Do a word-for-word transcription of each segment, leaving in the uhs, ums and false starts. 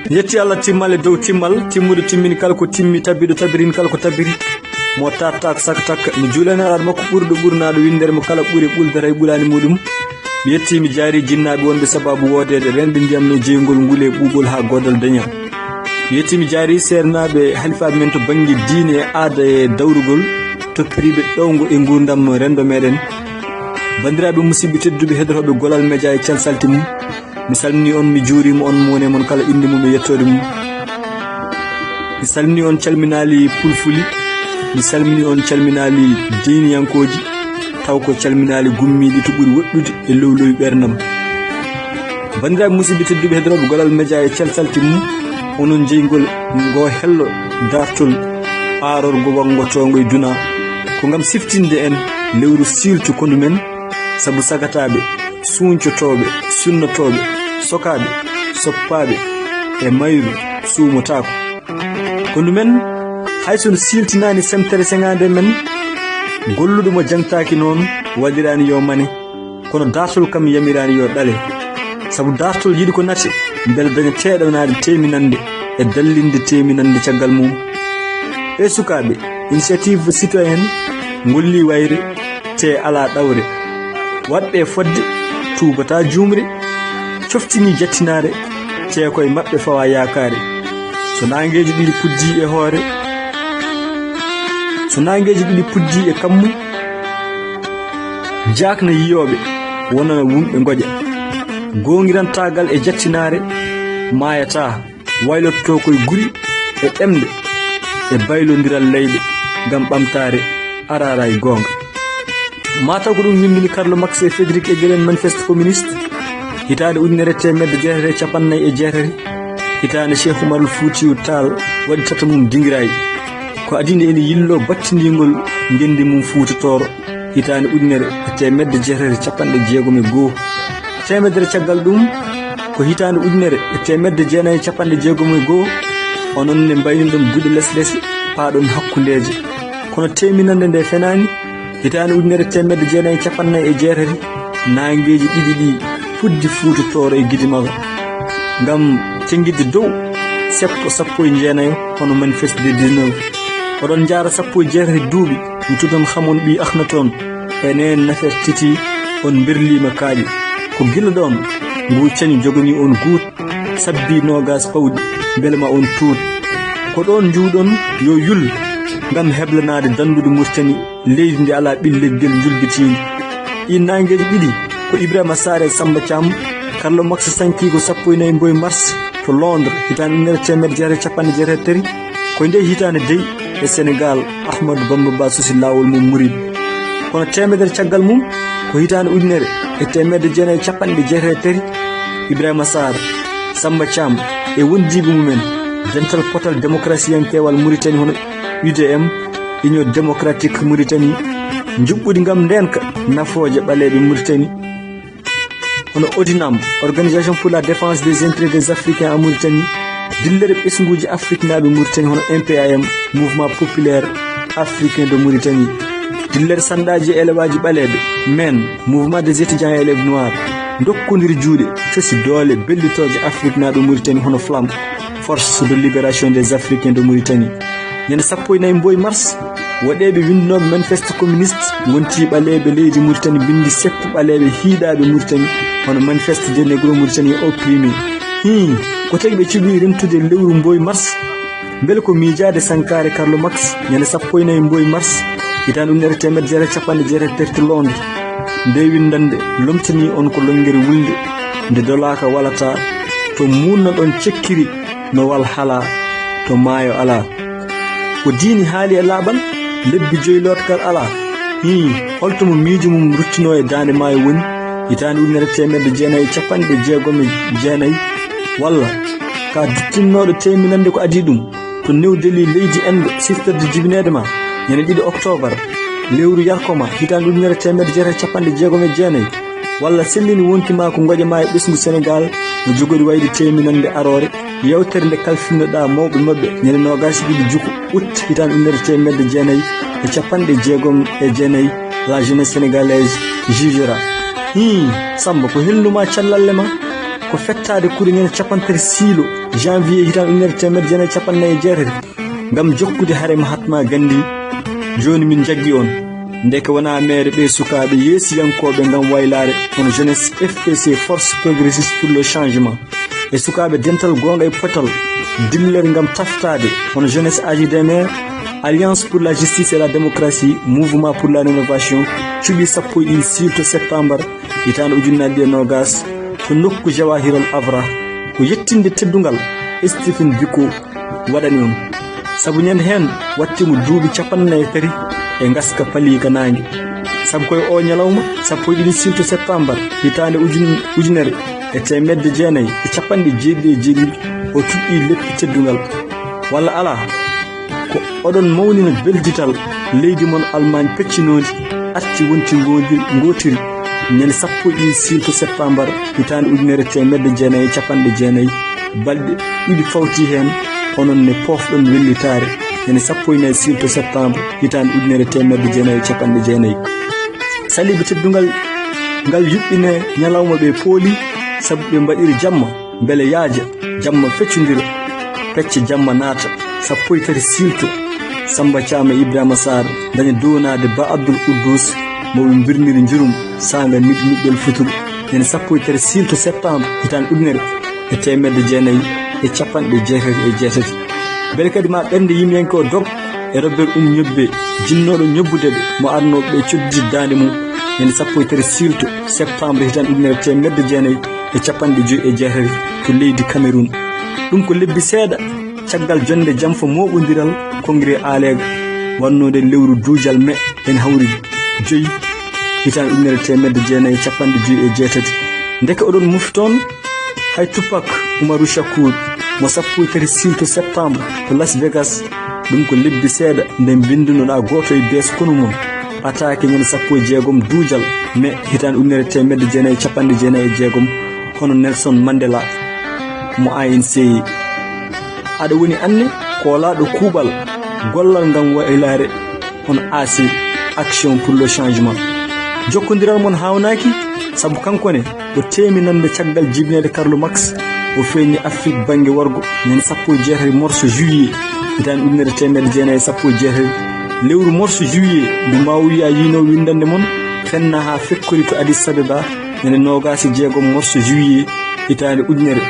Mi yetti Allah timmal e dow timmal, timmuɗo timmini kala ko timmi, tabbiɗo tabirini kala ko tabiri. Mo tattaako saka takka, mi juulani Nelaaɗo makko ɓurɗo ɓurnaaɗo winndere mo kala ɓure ɓuldata e ɓulaani muɗum. Mi yetti mi jaari jinnaaɓe wonɓe sababu woodeede renɗe ndiyam e jeyngol ngule ɓuuɓol haa goodal daña. Mi yetti mi jaari seernaaɓe halifaaɓe men to bannge diine e aada e dawrugol, toppiriiɓe ɗowngo e nguurndam renndo meɗen. Banndiraaɓe musidɓe tedduɓe heɗotooɓe Golal Media e calsalte mum, mi salmini on, mi juurima on, mo woni e mon kala innde mum e yettoode mum. Mi salmini on calminaali pulfuli, mi salmini on calminaali diiniyankooji, taw ko calminaali gummiiɗi to ɓuri woɗɗude e lowlowi ɓerndam. Banndiraaɓe musidɓe tedduɓe heɗotooɓe Golal Media e calsalte mum, onon jeyngol ngo hello dartol aarorgo wanngotoongo e duna, ko ngam siftinde en lewru siiltu kondu men, sabu sagataaɓe, suuñcotooɓe, sunnotooɓe, sokaaɓe, soppaaɓe e mayru suumotaako. Kondu men, hay so no siiltinaani semtere seŋaande men, golluɗo mo jaŋtaaki noon waɗiraani yo mane, kono dartol kam yamiraani yo ɗale. Sabu dartol yiɗi ko nate, mbele daña teeɗanaade teeminannde e dallinde teeminannde caggal mum. E sukaaɓe, initiative citoyenne ngollii wayre, tee alaa ɗawre. Waɗɓe e fodde tuubataa juumre, coftinii jattinaare, tee koye maɓɓe fawaa yaakaare. So naangeeji ɗiɗi puddii e hoore, so naangeeji ɗiɗi puddii e kammu, jaakna yiyooɓe, wonana wumɓe ngoƴa. Goongirantaagal e jattinaare maayataa. Waylotto koye guri e ɗemɗe e baylondiral leyɗe ngam ɓamtaare araara e goonga. Mataw ko ɗum windini Karl Marx e Frédéric Engelen manifeste communiste, hitaande ujunere teemedde jeetati e cappanɗe nayi e jeetati, hitaande Cheikh Umarul Fuutiyu Taal waɗi tata mum Dingiraay. Ko adii nde ene yillo battindingol ngenndi mum Fuuta Tooro, hitaande ujunere e teemedde jeetati e cappanɗe jeegom e goo. Teemedere caggal ɗum, ko hitaande ujunere e teemedde jeenayi e cappanɗe jeegom e goo, onon ne mbayniɗon duɗe leslese, paaɗon hakkundeeje. Kono teeminannde nde fenaani, hitaande ujunere e teemedde jeenayi e cappanɗe nayi e jeetati, naangeeji ɗiɗi ɗi puddi Fuuta Tooro e Gidimaka ngam tenngitde dow seppo, sappo e jeenayo, hono manifeste de dix-neuf. Oɗon njaara sappo e jeetati duuɓi, mi tudan hamon ɓii Akhnatoon. Enen Nefertiti, on mberliima kaaƴe. Ko gila ɗoon ngu cañu joganii on guut, sabbi noogaas pawɗi, mbele ma on tuut. Ko ɗoon njuwɗon yo yul ngam heblanaade danndude Muritani, leydi ndi alaa ɓilleggel njulbitiindi. Ɗiin naangeeji ɗiɗi ko Ibrahima Sarr e Samba Thiam, Karl Marx sankii ko sappo e nayi mboy mars to Londres, hitaande ujunere teemedde jeetati e cappanɗe jeetati e tati. Ko e ndee hitaande dey e Senegaal, Ahmadou Bamba Ba sosi laawol mum murid. Kono teemedere caggal mum, ko hitaande ujunere e teemedde jeenayi e cappanɗe jeetati e tati, Ibrahima Sarr, Samba Thiam e wondiiɓe mumen, Dental Potal Demokrasiyankeewal Muritani hono U D M, Union Démocratique Mauritanie, njuɓɓudi ngam ndeenka nafooje ɓaleeɓe Muritani, hono ODINAM, Organisation pour la Défense des Intérêts des Africains en Mauritanie, dillere ɓesnguuji afriknaaɓe Muritani hono M P A M, Mouvement Populaire Africain de Mauritanie, dillere sanɗaaji e elewaaji ɓaleeɓe, men, Mouvement des Étudiants et Élèves Noirs, ndokkondiri juuɗe, cosi doole bellitooje afriknaaɓe Muritani hono FLAM, Force de Libération des Africains de Mauritanie. Ñande sappo e nayi mboy mars, waɗeeɓe winndinooɓe manifeste communiste ngonti ɓaleeɓe leydi Muritani, binndi seppo ɓaleeɓe hiiɗaaɓe Muritani, hono manifeste des négros Mauritaniens opprimés. Hii, ko tagi ɓe cuɓii rentude lewru mboy mars? Mbele ko miijaade sankaare Karl Marx, ñande sappo e nayi mboy mars, hitaande ujunere teemedde jeetati e cappanɗe jeetati e tati to Londres? Nde winndannde lomtanii on ko lonngere wulnde, nde dolaaka walataa, to muunnaɗon cekkiri no wal halaa, to maayo alaa. Ko diini haali e laaɓal, lebbi joyi lootagal alaa. Hii, holto mo miijo mum ruttinoo e daande maayo woni, hitaande ujunere teemedde jeenayi e cappanɗe jeegom e jeenayi? Walla ka duttinnooɗo teeminannde ko adii ɗum to New Delhi, leydi Inde, siftorde jibineede ma ñande ɗiɗi oktoobar, lewru yarko ma, hitaande ujunere teemedde jeetati e cappanɗe jeegom e jeenayi? Walla sellini wonki ma ko ngoƴa ma e ɓesngu Senegaal no jogori wayde teeminannde aroore, yeewtere nde kalfinnoɗaa mawɓe maɓɓe ñande noogaas e ɗiɗi juko ut hitaande ujunere teemedde jeenayi e cappanɗe jeegom e jeenayi, La Jeunesse Sénégalaise Jugera. Hii, Samba, ko helnuma callalle ma? ko fettaade kuuɗe ñande capanɗe tati siilo janvier hitaande ujunere teemedde jeenayi e capanɗe nayi e jeetati, ngam jokkude hare Mahatma Gandhi. Jooni min njaggi on. Ndeke wonaa meere ɓee sukaaɓe yeesiyankooɓe ngam waylaare, hono Jeunesse F P C, Force Progressiste pour le Changement, e sukaaɓe Dental Goonga e Potal, dillere ngam taftaade, hono Jeunesse A J D M R, Alliance pour la Justice et la Démocratie, Mouvement pour la Rénovation, cuɓii sappo e ɗiɗi siilto septembre hitaande ujunnaji ɗiɗi e noogas, to nokku Jawahirul Avra, ko yettinde teddungal Stephen Biko waɗani on. Sabu ñande heen waɗti mo duuɓi capanɗe nayi e tati e ngaska paliika naange. Sabu ko e o ñalawma, sappo e ɗiɗi siilto septembre, hitaande ujun-, ujunere e teemedde jeenayi e capanɗe jeeɗiɗi e jeeɗiɗi, o tuɗɗii leppi teddungal. Walla alaa, ko oɗon mawnina beldital leydi mon Almaañ peccinoondi, arti wonti ngoondir-, ngootiri, ñande sappo e ɗiɗi siilto septembre, hitaande ujunere teemedde jeenayi e capanɗe jeenayi, balɗe ɗiɗi fawti heen, onon ne poofɗon wellitaare, ñande sappo e nayi siilto septembre, hitaande ujunere teemedde jeenayi e capanɗe jeenayi. Saliiɓe teddungal ngal yuɓɓine ñalawma ɓe pooli, sabu ɓe mbaɗiri jamma, mbele yaaja, jamma feccondira, pecce jamma naata. Sappo e tati siilto, Samba Caam e Ibrahima Sarr daña doonaade Ba Abdul Quddus, mo ɓe mbirniri njurum, saanga niɓ-, niɓɓel futuro. Ñande sappo e tati siilto septembre, hitaande ujunere e teemedde jeenayi e capanɗe jeetati e jeetati. Mbele kadi ma ɓernde yimɓe o dog e Robert Um Ñobbe, jinnooɗo ñobbude ɓe, mo arnooɓe ɓe codditi daande mum, ñande sappo e tati siilto septembre, hitaande ujunere teemedde jeenayi e capanɗe joyi e jeetati, to leydi Cameroun. Ɗum ko lebbi seeɗa caggal jonnde jamfa mooɓondiral Congrès Aleega, wannoo nde lewru duujal me, ene hawri joyi, hitaande ujunere teemedde jeenayi e capanɗe joyi e jeetati. Ndeke oɗon mofti toon hay Tupac Umaru Shakur, mo sappo e tati siilto septembre to Las Vegas, ɗum ko lebbi seeɗa nde mbinndunoɗaa gooto e bees konu mon, ɓataake ñande sappo e jeegom duujal me, hitaande ujunere teemedde jeenayi e capanɗe jeenayi e jeegom, hono Nelson Mandela mo A N C. Aɗa woni anne koolaaɗo kuuɓal gollal ngam waylaare, hono A C, Action pour le Changement. Jokkondiral mon haawnaaki, sabu kanko ne o teeminande caggal jibineede Karl Marx, o feeñi Afrik bannge worgo, ñande sappo e jeetati morso juillet, hitaande ujunere teemedde jeenayi e sappo e jeetati. Lewru morso juillet ndu Mawuya yiino winndannde mon, fenna haa fekkori to Addis Abeba, ñande noogaas e jeegom morso juillet, hitaande ujunere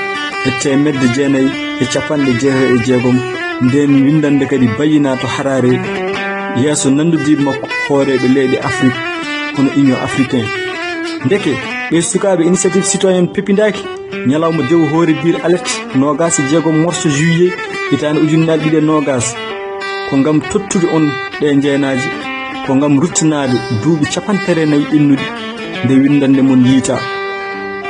e teemedde jeenayi e capanɗe jeetati e jeegom. Ndeen winndannde kadi bayyinaa to Harare, yeeso nanndodiiɓe makko hooreeɓe leyɗe Afrik, hono Union Africaine. Ndeke, ɓee sukaaɓe Initiative Citoyenne pepindaaki, ñalawma dewo hoore biir alerte, noogaas e jeegom morso juillet, hitaande ujunnaji ɗiɗi e noogaas. Ko ngam tottude on ɗee njeenaaji, ko ngam ruttanaade duuɓi capanɗe tati e nayi ɓennuɗi nde winndannde mon yiytaa.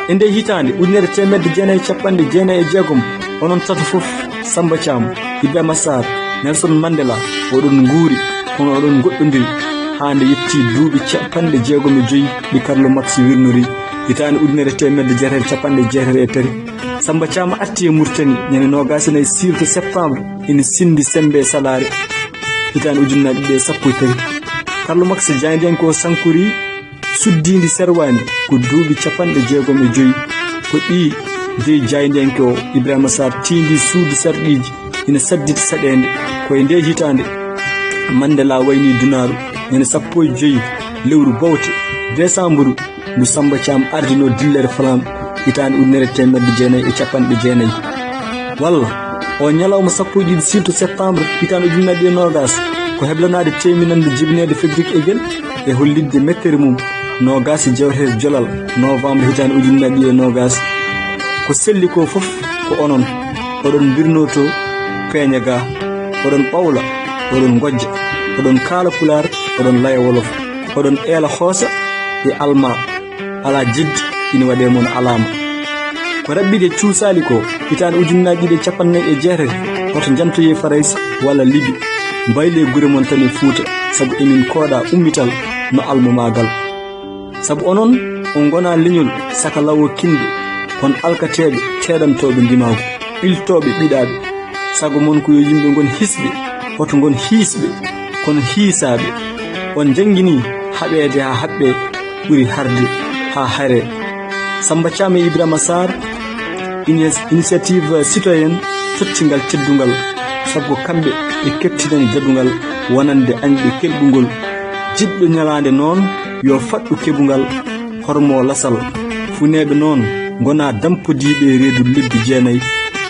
E ndee hitaande ujunere teemedde jeenayi e capanɗe jeenayi e jeegom, onon tato fof, Samba Caam, Ibrahima Sarr, Nelson Mandela, oɗon nguuri, kono oɗon ngoɗɗondiri haa nde yetti duuɓi capanɗe jeegom e joyi ɗi Karl Marx wirnori, hitaande ujunere teemedde jeetati e capanɗe jeetati e tati. Samba Caam arti e Murtani ñande noogaas e nayi siilto septembre, ina sinndi semmbe e salaare, hitaande ujunnaji ɗiɗi e sappo e tati. Karl Marx, jaayndiyanke o, sankori suddiindi serwaani ko duuɓi capanɗe jeegom e joyi. Ko ɗi jeyi jaayndiyanke o, Ibrahima Sarr, tiindii suudu sarɗiiji ina sadditi saɗeende. Ko e ndee hitaande Mandela waynii dunaaru, ñande sappo e joyi lewru Bowte, desamburu, ndu Samba Caam ardinoo dillere Falaam, hitaande ujunere teemedde jeenayi e capanɗe jeenayi. Walla, o ñalawma sappo e ɗiɗi siilto septembre, hitaande ujunnaji ɗiɗi e noogaas, ko heblanaade teeminannde jibineede Frederick Hegel e hollitde mettere mum noogaas e jeetati jolal novembre, hitaande ujunnaji ɗiɗi e noogaas. Ko selli ko fof ko onon, oɗon mbirnoo to peeña ga, oɗon ɓawla, oɗon ngojja, oɗon kaala pulaar, oɗon laya wolof, oɗon eela hoosa e almaa. Alaa jeddi ina waɗee mon alaama. Ko raɓɓiɗe cuusaali ko, hitaande ujunnaji ɗiɗi e capanɗe nayi e jeetati, hoto njantoyee Farayse walla Libi, mbaylee gure mon tan e Fuuta, sabu emin kooɗa ummital no almamaagal. Sabu onon, on ngonaa leñol saka lawo kinnde, kon alkateeɓe teeɗantooɓe ndimaagu, ɓiltooɓe ɓiɗaaɓe. Sago mon ko yo yimɓe ngon hisɓe, hoto ngon hiisɓe, kono hiisaaɓe. On njannginii haɓeede haa haɓɓee, ɓuri harde haa haree. Samba Caam e Ibrahima Sarr, Ini- initiative citoyenne tottingal teddungal, sabu ko kamɓe ɓe keptinani daɗungal wonande añɓe kelɓungol. Jiɗɗo ñalaande noon yo faɗɗu keɓungal, hormo lasal. Funeeɓe noon ngonaa dampodiiɓe e reedu lebbi jeenayi,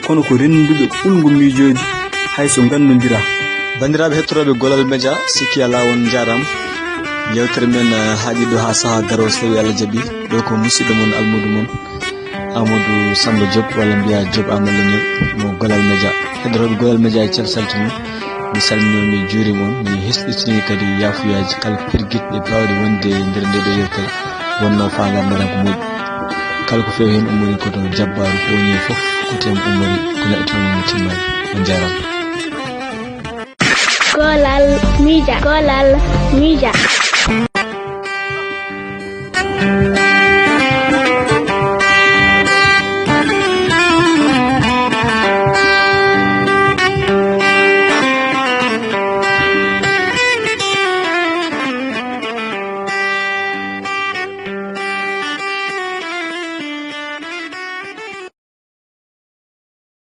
kono ko rennduɓe ɓulngu miijooji, hay so nganndondira. Banndiraaɓe heɗotooɓe Golal Media, sikki alaa on njaaraama. Yewtere men, eh, haaɗi ɗo haa sahaa garoowo, so tawii Allah jaɓii. Ɗo ko musidɗo mon, almuudo mon, Amadou Samba Diop, walla mbiyaa Diop Amadou Leñol, mo Golal Media. Heɗotooɓe Golal Media e Cel Saltino, mi salminii on, mi juuriima on, mi hesɗitinii kadi yaafuyaaji kala firgiɗɗe baawɗe wonde e nder ndee ɗoo yewtere, wonnoo faandaare men ko moƴƴi. Kala ko feewi heen ummori ko to jabbaaru, ko woni e fof, ko tem ummori, ko neɗɗo tan woni timmaani. On njaaraama. Golal Media, Golal Media.